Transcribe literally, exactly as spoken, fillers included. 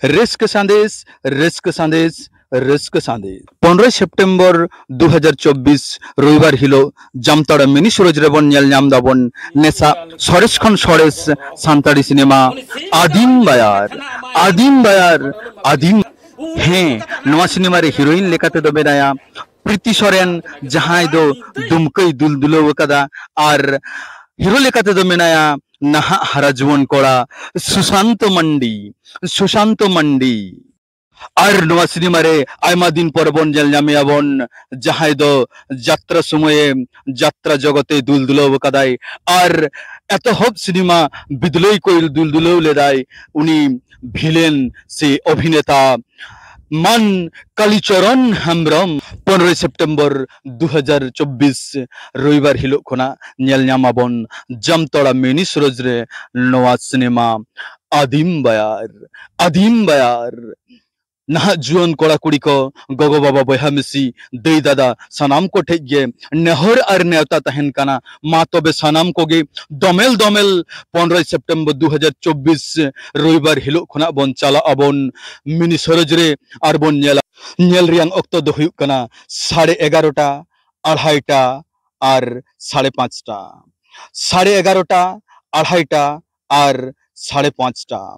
ᱨᱟᱹᱥᱠᱟᱹ ᱥᱟᱸᱫᱮᱥ, ᱨᱟᱹᱥᱠᱟᱹ ᱥᱟᱸᱫᱮᱥ, ᱨᱟᱹᱥᱠᱟᱹ ᱥᱟᱸᱫᱮᱥ᱾ ᱯᱚᱱᱨᱚᱭ ᱥᱮᱯᱴᱮᱢᱵᱚᱨ ᱫᱩ ᱦᱟᱡᱟᱨ ᱪᱚᱵᱵᱤᱥ, ᱨᱚᱵᱤᱵᱟᱨ ᱦᱤᱞᱳᱜ ᱡᱟᱢᱛᱟᱲᱟ ᱢᱤᱱᱤ ᱥᱩᱨᱚᱡᱽ ᱨᱮᱵᱚᱱ ᱧᱮᱞ ᱧᱟᱢ ᱫᱟᱵᱚᱱ ᱱᱮᱥᱟ ᱥᱚᱨᱮᱥ ᱠᱷᱚᱱ ᱥᱚᱨᱮᱥ ᱥᱟᱱᱛᱟᱲᱤ ᱥᱤᱱᱮᱢᱟ ᱟᱹᱫᱤᱢ ᱵᱟᱭᱟᱨ, ᱟᱹᱫᱤᱢ ᱵᱟᱭᱟᱨ, ᱟᱹᱫᱤᱢ᱾ ᱦᱮᱸ, ᱱᱚᱣᱟ ᱥᱤᱱᱮᱢᱟ ᱨᱮ ᱦᱤᱨᱳᱭᱤᱱ ᱞᱮᱠᱟ ᱛᱮᱫᱚ ᱢᱮᱱᱟᱭᱟ ᱯᱨᱤᱛᱤ ᱥᱚᱨᱮᱱ, ᱡᱟᱦᱟᱸᱭ ᱫᱚ ᱫᱩᱢᱠᱟᱹᱭ ᱫᱩᱞ ᱫᱩᱞᱟᱹᱣ ᱟᱠᱟᱫᱟ, ᱟᱨ ᱦᱤᱨᱳ ᱞᱮᱠᱟ ᱛᱮᱫᱚ ᱢᱮᱱᱟᱭᱟ ᱱᱟᱦᱟᱜ ᱦᱟᱨᱟ ᱡᱩᱣᱟᱹᱱ ᱠᱚᱲᱟ ᱥᱩᱥᱟᱱᱛᱚ ᱢᱟᱱᱰᱤ, ᱥᱩᱥᱟᱱᱛᱚ ᱢᱟᱱᱰᱤ᱾ ᱟᱨ ᱱᱚᱣᱟ ᱥᱤᱱᱮᱢᱟ ᱨᱮ ᱟᱭᱢᱟ ᱫᱤᱱ ᱯᱚᱨ ᱵᱚᱱ ᱧᱮᱞ ᱧᱟᱢᱮᱭᱟ ᱵᱚᱱ, ᱡᱟᱦᱟᱸᱭ ᱫᱚ ᱡᱟᱛᱨᱟ ᱥᱚᱢᱚᱭᱮ ᱡᱟᱛᱨᱟ ᱡᱚᱜᱚᱛᱮ ᱫᱩᱞ ᱫᱩᱞᱟᱹᱣ ᱟᱠᱟᱫᱟᱭ, ᱟᱨ ᱮᱛᱚᱦᱚᱵ ᱥᱤᱱᱮᱢᱟ ᱵᱤᱫᱞᱟᱹᱭ ᱠᱚᱭ ᱫᱩᱞ ᱫᱩᱞᱟᱹᱣ ᱞᱮᱫᱟᱭ ᱩᱱᱤ ᱵᱷᱤᱞᱮᱱ ᱥᱮ ᱚᱵᱷᱤᱱᱮᱛᱟ ᱢᱟᱱ ᱠᱟᱞᱤᱪᱚᱨᱚᱱ ᱦᱮᱢᱵᱨᱚᱢ᱾ ᱯᱚᱱᱨᱚᱭ ᱥᱮᱯᱴᱮᱢᱵᱚᱨ ᱫᱩ ᱦᱟᱡᱟᱨ ᱪᱚᱵᱵᱤᱥ, ᱨᱚᱵᱤᱵᱟᱨ ᱦᱤᱞᱳᱜ ᱠᱷᱚᱱᱟᱜ ᱧᱮᱞ ᱧᱟᱢ ᱟᱵᱚᱱ ᱡᱟᱢᱛᱚᱲᱟ ᱢᱤᱱᱤ ᱥᱩᱨᱚᱡᱽ ᱨᱮ ᱱᱚᱣᱟ ᱥᱤᱱᱮᱢᱟ ᱟᱹᱫᱤᱢ ᱵᱟᱭᱟᱨ, ᱟᱹᱫᱤᱢ ᱵᱟᱭᱟᱨ᱾ ᱱᱟᱦᱟᱜ ᱡᱩᱣᱟᱹᱱ ᱠᱚᱲᱟ ᱠᱩᱲᱤ ᱠᱚ, ᱜᱚᱜᱚ ᱵᱟᱵᱟ, ᱵᱚᱭᱦᱟ ᱢᱤᱥᱤ, ᱫᱟᱹᱭ ᱫᱟᱫᱟ, ᱥᱟᱱᱟᱢ ᱠᱚ ᱴᱷᱮᱡ ᱜᱮ ᱱᱮᱦᱚᱨ ᱟᱨ ᱱᱮᱣᱛᱟ ᱛᱟᱦᱮᱱ ᱠᱟᱱᱟ, ᱢᱟ ᱛᱚᱵᱮ ᱥᱟᱱᱟᱢ ᱠᱚᱜᱮ ᱫᱚᱢᱮᱞ ᱫᱚᱢᱮᱞ ᱯᱚᱱᱨᱚᱭ ᱥᱮᱯᱴᱮᱢᱵᱚᱨ ᱫᱩ ᱦᱟᱡᱟᱨ ᱪᱚᱵᱵᱤᱥ ᱨᱚᱵᱤᱵᱟᱨ ᱦᱤᱞᱳᱜ ᱠᱷᱚᱱᱟᱜ ᱵᱚᱱ ᱪᱟᱞᱟᱜ ᱟᱵᱚᱱ ᱢᱤᱱᱤ ᱥᱩᱨᱚᱡᱽ ᱨᱮ ᱟᱨ ᱵᱚᱱ ᱧᱮᱞᱟ᱾ ᱧᱮᱞ ᱨᱮᱭᱟᱝ ᱚᱠᱛᱚ ᱫᱚ ᱦᱩᱭᱩᱜ ᱠᱟᱱᱟ ᱥᱟᱲᱮ ᱮᱜᱟᱨᱚᱴᱟ, ᱟᱲᱦᱟᱭᱴᱟ ᱟᱨ ᱥᱟᱲᱮ ᱯᱟᱸᱪᱴᱟ᱾ ᱥᱟᱲᱮ ᱮᱜᱟᱨᱚᱴᱟ, ᱟᱲᱦᱟᱭᱴᱟ ᱟᱨ ᱥᱟᱲᱮ ᱯᱟᱸᱪᱴᱟ᱾